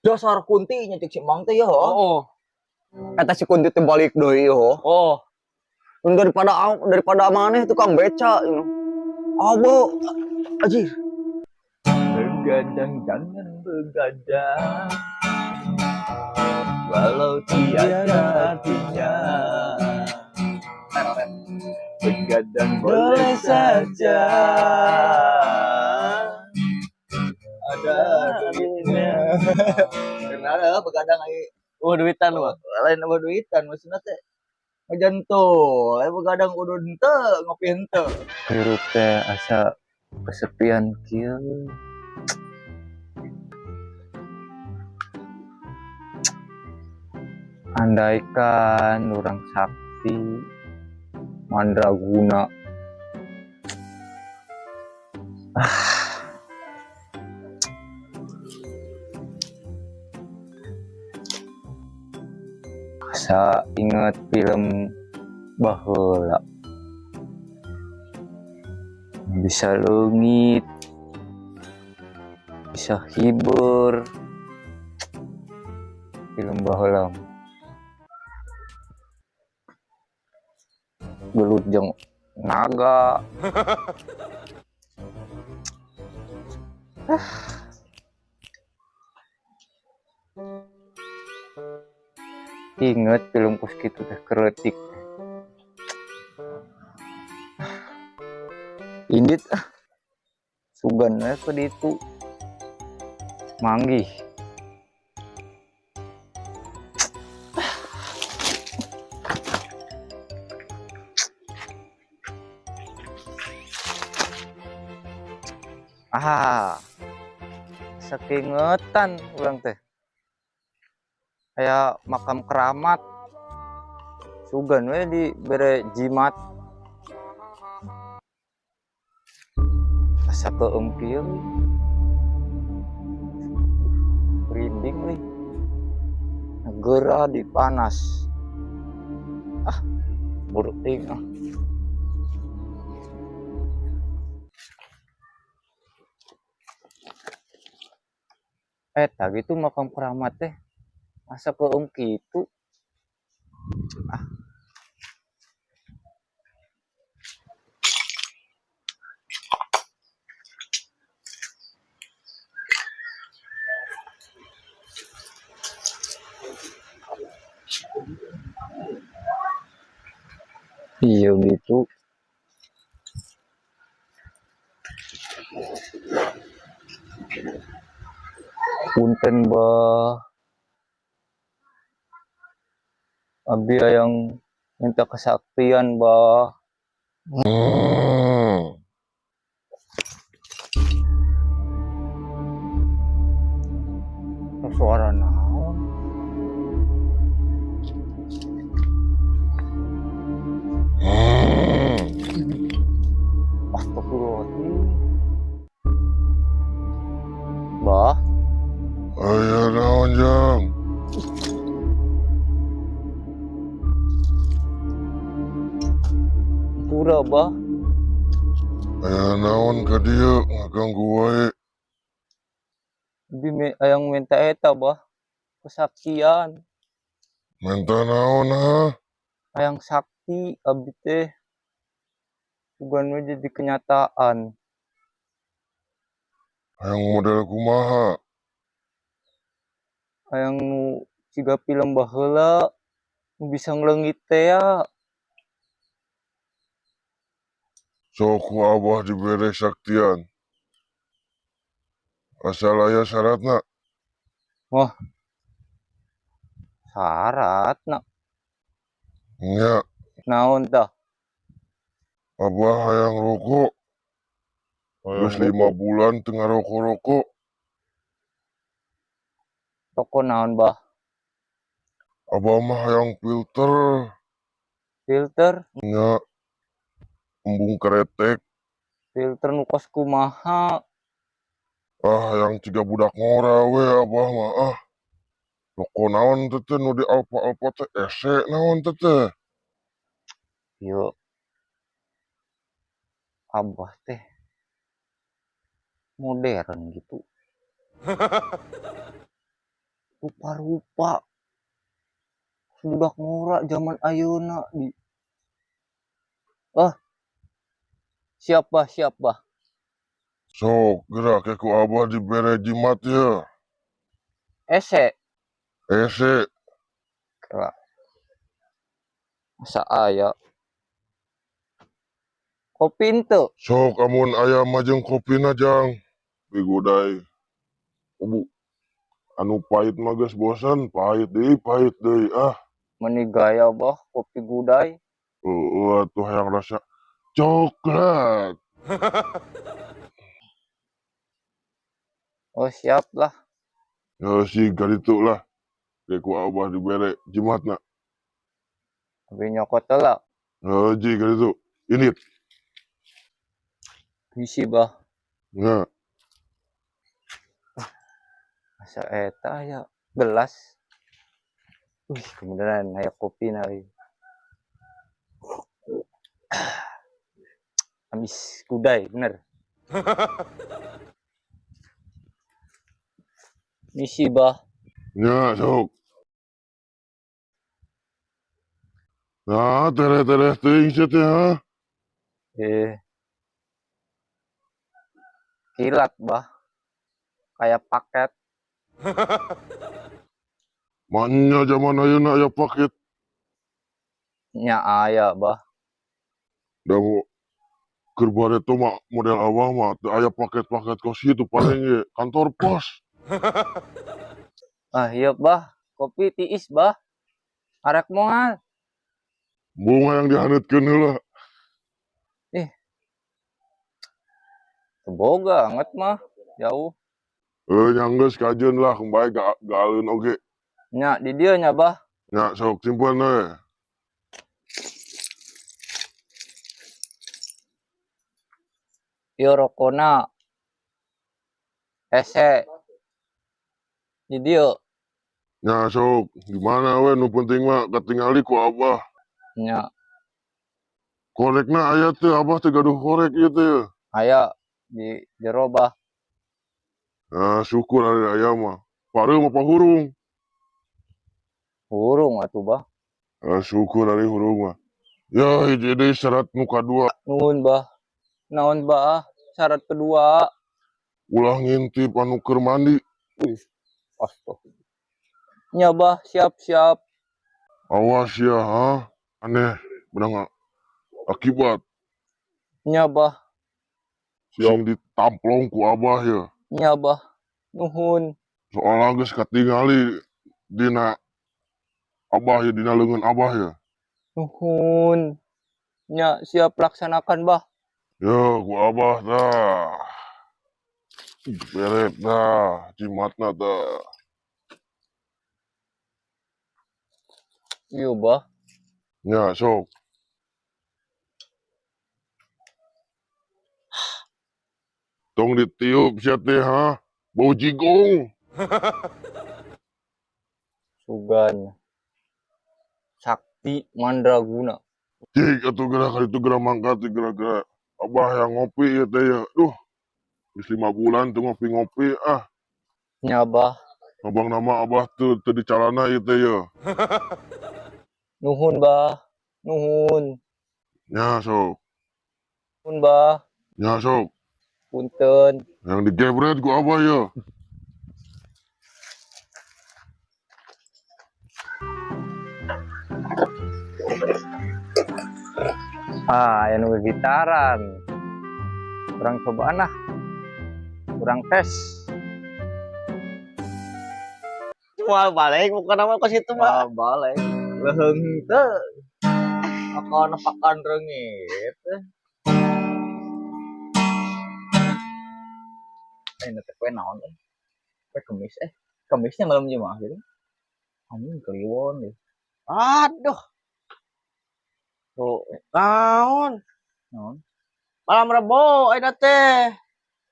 Dasar Kunti nya cek si Mang teh ya. Oh. Eta si Kunti teh balik deui yo. Oh. Daripada daripada maneh tukang beca you. Abo anjir. Begadang, jangan begadang, walau tiada artinya. Begadang boleh saja, ada duitnya. Karena ada begadang ai. Oh, duitan mah. Lain apa duitan maksudnya teh. Ngejantuh, ai begadang udun henteu, ngopi henteu. Hirup teh asa kesepian kieu. Andaikan orang sakti mandraguna. Asa inget film baheula. Bisa leungit, bisa hibur. Film baheula. Gelut jeung naga. Inget film kos kitu teh kretik. Indit ah. Sugan we ke ditu. Manggih. Ah. Sakingetan urang teh. Aya makam keramat. Sugan we dibere jimat. Asa keueum kieu. Merinding euy. Geura di panas. Ah, buruk teuing ah. Eta gitu makam keramat teh. Asa keueum kitu. Ah. Iya gitu. Punten bah. Abi yang minta kesaktian bah. Suara naon? Astagfirullahaladzim. Bah. Aya naon jang? Pura bah. Aya naon ka dieu ngaganggu wae. Abi ayang minta eta bah. Kesaktian. Minta naon ha? Ayang sakti abi teh. Bukan we jadi kenyataan. Hayang model kumaha? Hayang nu siga film baheula nu bisa ngleungit teh ya. Sok ku abah dibere saktian. Asal aya syaratna. Wah. Syaratna. Nya. Naon tah? Abah hayang rokok. Geus 5 bulan teu ngarokok-rokok. Rokok naon, Bah? Abah mah hayang filter. Filter? Nya. Embung kretek. Filter nu kos kumaha? Ah, hayang ciga budak ngora we abah mah ah. Rokok naon teh teh nu di Alfa-Alfa teh ese naon teh teh. Yo. Abah teh modern gitu. Rupa-rupa budak ngora zaman ayeuna di. Ah. Siap bah, siap bah. Sok geura ke ku Abah dibere jimat ya. Ese. Ese. Kela. Masa aya. Kopi henteu? Sok amun aya mah jeung kopina jang. Bigudai. Ubu. Anu pahit mah geus bosen, pahit deui ah. Meni gaya bah kopi gudai. Heueuh atuh hayang rasa coklat. Oh siap lah. Ya sih garitu lah. Ke ku Abah dibere jimatna. Abi nyokot heula. Heuh ji garitu. Indit. Bisi bah. Nya. Asa eta aya gelas. Wih, kebeneran aya kopina euy. Amis gudai bener. Misi bah. Nya sok. Nah, tereh-tereh teuing sia teh ha. Kilat bah. Kayak paket. Manya zaman ayeuna aya paket. Nya aya bah. Da keur bareto mah model Abah mah teu aya paket-paket kos kitu paling ge kantor pos. Ah ieu bah, kopi tiis bah. Arek moal. Bunga yang dihaneutkeun heula. Teu boga anget mah jauh. Nya geus kajeun lah bae gaaleun oge. Nya di dieu nya bah. Nya sok simpen we. Ieu rokona. Ese. Di dieu. Nya sok gimana we nu penting mah katingali ku Abah. Nya. Korekna aya teu Abah teu gaduh korek ieu teh. Aya di jero bah. Nah, syukur ari aya mah. Pareum apa hurung? Hurung atuh bah. Ah, syukur ari hurung mah. Ya hiji deui syarat nu kadua. Nuhun bah. Naon bah? Syarat kedua. Ulah ngintip anu keur mandi. Wih, astagfirullah. Nya bah, siap-siap. Awas ya, ha? Aneh, menang akibat. Nya bah. Sing ditamplong ku Abah ya. Nya bah, nuhun. Soalna geus katingali dina Abah ya, dina leungeun Abah ya. Nuhun. Nya siap laksanakan bah. Ya, ku Abah tah. Beret tah, jimatna tah. Iya bah. Nya sok. Tong ditiup sia teh ha, bau jigong. Sugan. Sakti mandraguna. Cik atuh geura ka ditu geura mangkat geura-geura. Abah yang ngopi ieu teh ya. Duh. Geus 5 bulan teu ngopi-ngopi ah. Nya bah. Abang nama Abah teu teu dicalana ieu teh ya. Nuhun bah. Nuhun. Nya sok. Nuhun bah. Nya sok. Punten. Yang digebret ku Abah ya. Ah, aya nu gitaran. Kurang cobaan lah. Kurang tes. Moal balik bukan nama ke situ mah. Moal balik. Leuheung teu. Akan pakan reungit. Nanti kue naon eh? Kue kemis eh. Kemisnya malam Jumat gitu. Anjing kliwon deh. Aduh. Tuh, naon? Naon? Malam Rebo ayeuna teh.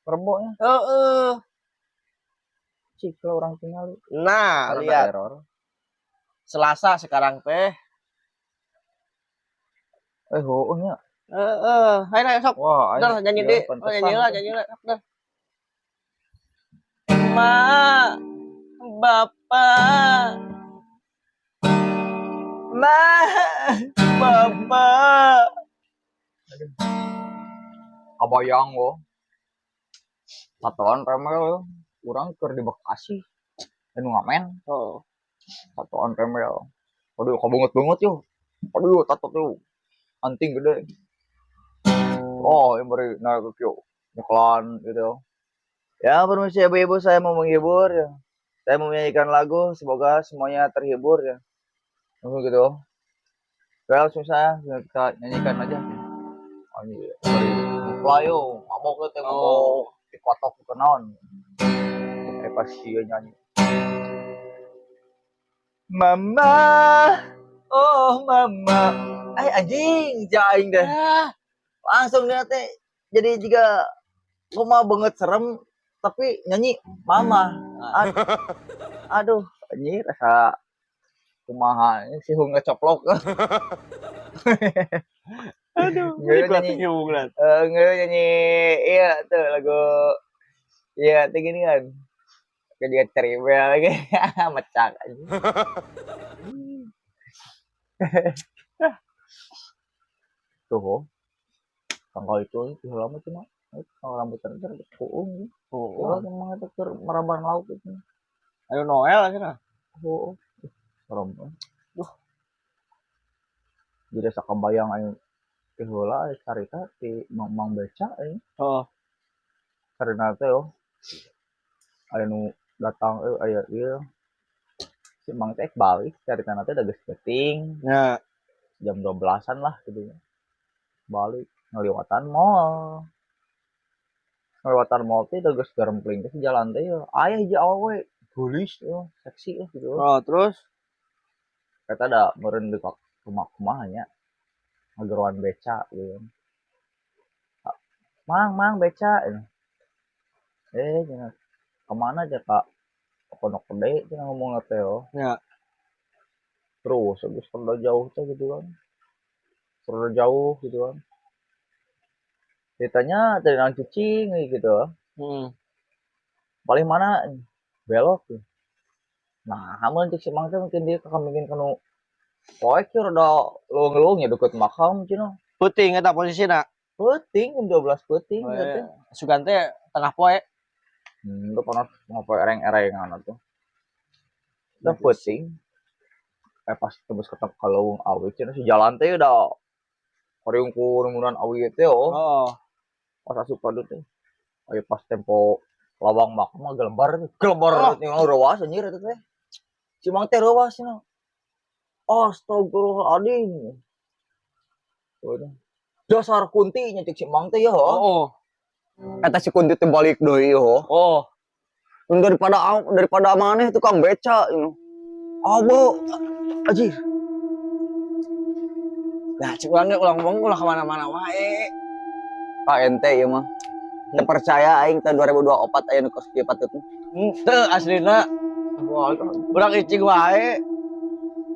Rebo nya? Heeh. Cik lah orang tinggal. Nah, Karena lihat. Error. Selasa sekarang teh. Heueuh nya. Heeh, hayu na sok. Wah, Udah, aing nyanyi iya, deui. Oh, pantesan nyanyi lah, tuh. nyanyi lah. Sok dah. Ma, bapak Papa. Ma, Papa. Kabayang wo. Tatoan remel urang keur di Bekasi. Anu ngamen. Oh. Tatoan remel. Aduh, kabanget-banget yo. Aduh, tato tuh. Anting gede. Oh, yang beri naik ke yo. Nyeklan gitu. Ya, permisi ibu-ibu, saya mau menghibur ya. Saya mau menyanyikan lagu, semoga semuanya terhibur ya. Langsung gitu. Oke, langsung saya kita nyanyikan aja. Oh, ini beri nyeklan yo, mabok teh mabok. Dikotok ke naon. Pas dia nyanyi. Mama, oh mama. Ay anjing, jaing deh. Langsung dia teh jadi jika kumaha banget serem tapi nyanyi mama. Aduh, anjing rasa kumaha ini si hunga coplok. Aduh, Nggak nyanyi. Nggak nyanyi iya tuh lagu iya tuh gini kan. Kayak dia ceribel lagi mecak aja. Tuh, tanggal itu lama cuma kalau rambut terus kuung. Oh, emang itu keur meraban laut itu. Ayo Noel aja. Oh, serem. Duh. Jadi asa kebayang aing teh heula aya carita ti Mang Beca aing. Oh. Karena teh yo. Aya nu datang aya ieu. Si Mang teh balik caritana teh da geus peuting. Ya. Jam 12-an lah gitu. Balik ngaliwatan mall. Ngaliwatan mall teh da geus garempling teh jalan teh yo. Aya hiji awewe geulis yo, seksi yo gitu. Oh, terus kata da meureun di rumah kumaha nya. Ngageroan beca gitu. Mang, mang beca. Cenah kemana aja Kak? Pondok Gede cenah ngomong teh yo. Ya. Terus geus rada jauh teh gitu kan. Rada jauh gitu kan. Ditanya tadi nang cicing gitu. Paling mana belok. Nah, mun cek si Mang teh mungkin dia kakak mungkin kanu poek ieu rada leuweung-leuweung ya deket makam cenah. Peuting eta posisina. Peuting jam 12 peuting Oh, gitu iya. teh. Sugan teh tengah poe. Itu panas ngopo ereng-erengan atuh. Udah peuting. Pas tebus ketep ka leuweung awi cenah si jalan teh udah horeung ku rumunan awi teh oh. Oh. Pas asup ka dieu teh. Aya pas tempo lawang makam mah gelembar teh. Gelembar Oh. tinggal reuas anjir eta teh. Si Mang teh reuas cenah. Astagfirullahaladzim. Dasar kunti nya cek si Mang teh ya. Oh. Eta si kunti teh balik deui yo. Oh. Daripada maneh tukang beca you. Abo anjir. Nah, cek urang ge ulang ngomong ulah kemana-mana wae. Pak ente ieu mah. Teu percaya aing tahun 2024 aya nu kos kieu patut. Henteu aslina. Wah, Urang icing wae.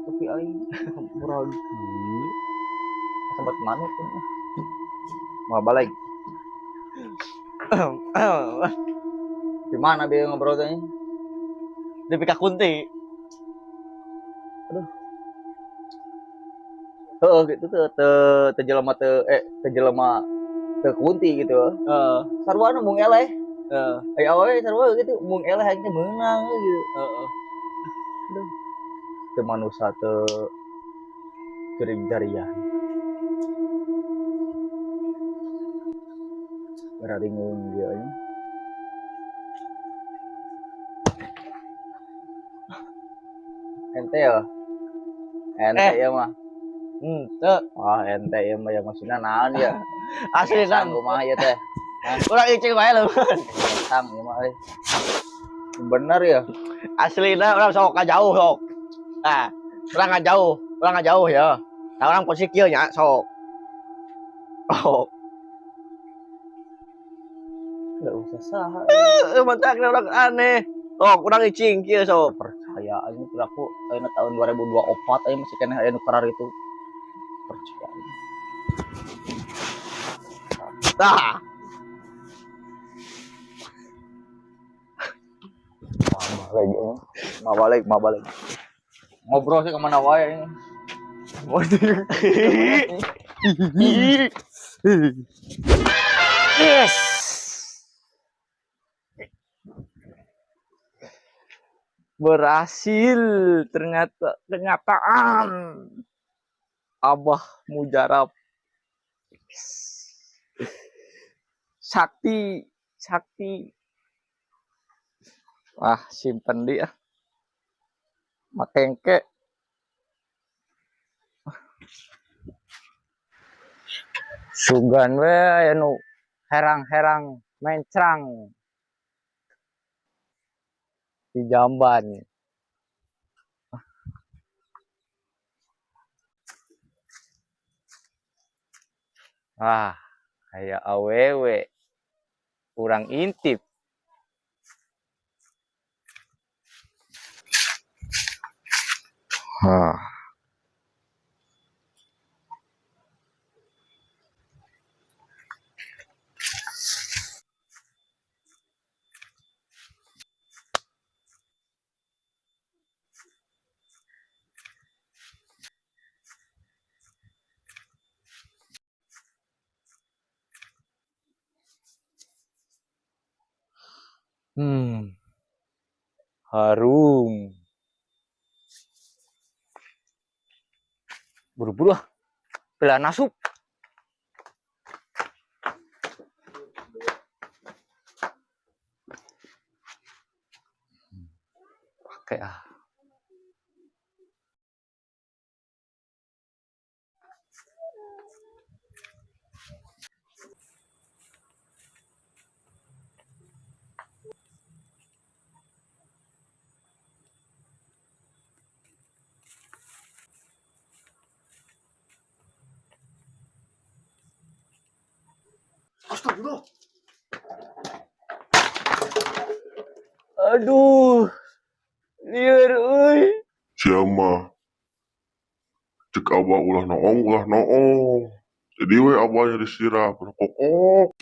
tapi aing murag. Sempat manuk tuh. Mau balik. Di mana dia ngobrol teh? Di pika kunti. Aduh. Heeh gitu teu teu jelema teu teu jelema teu kunti gitu. Heeh. Sarua mung eleh. Heeh. Aya awewe sarua gitu mung eleh aing teh meunang gitu. Heeh. Aduh. Teu manusa teu gering jariah. Beraringung dia nya. Ente ya? Ente ya mah. Henteu. Wah, ente ya mah ya maksudna naon ya? Asli Sang kumaha ieu teh? Urang icing wae leuh. Sang ieu mah euy. Bener ya? Aslina urang sok ka jauh sok. Nah, urang ka jauh ya. Nah, urang posisi kieu nya sok. Oh. Enggak usah saha. Mentak urang aneh. Oh, urang icing kieu sok. Percaya aing aku ayeuna tahun 2024 aing masih keneh aya nu karar itu. Percaya aing. Tah. Balik, mau balik, mau balik. Ngobrol sih kemana wae ini. Yes. Berhasil ternyata, kenyataan. Abah mujarab. Sakti, sakti. Wah, simpen dia. Makengke. Sugan we aya nu herang-herang mencrang di jamban. Ah, aya awewe. Urang intip. Ah. Harum. Buru-buru ah. Belah nasup. Pakai ah. Astagfirullah. Aduh. Lieur euy. Sia mah. Cek abah ulah noong, ulah noong. Jadi we abahnya disirap, kokok.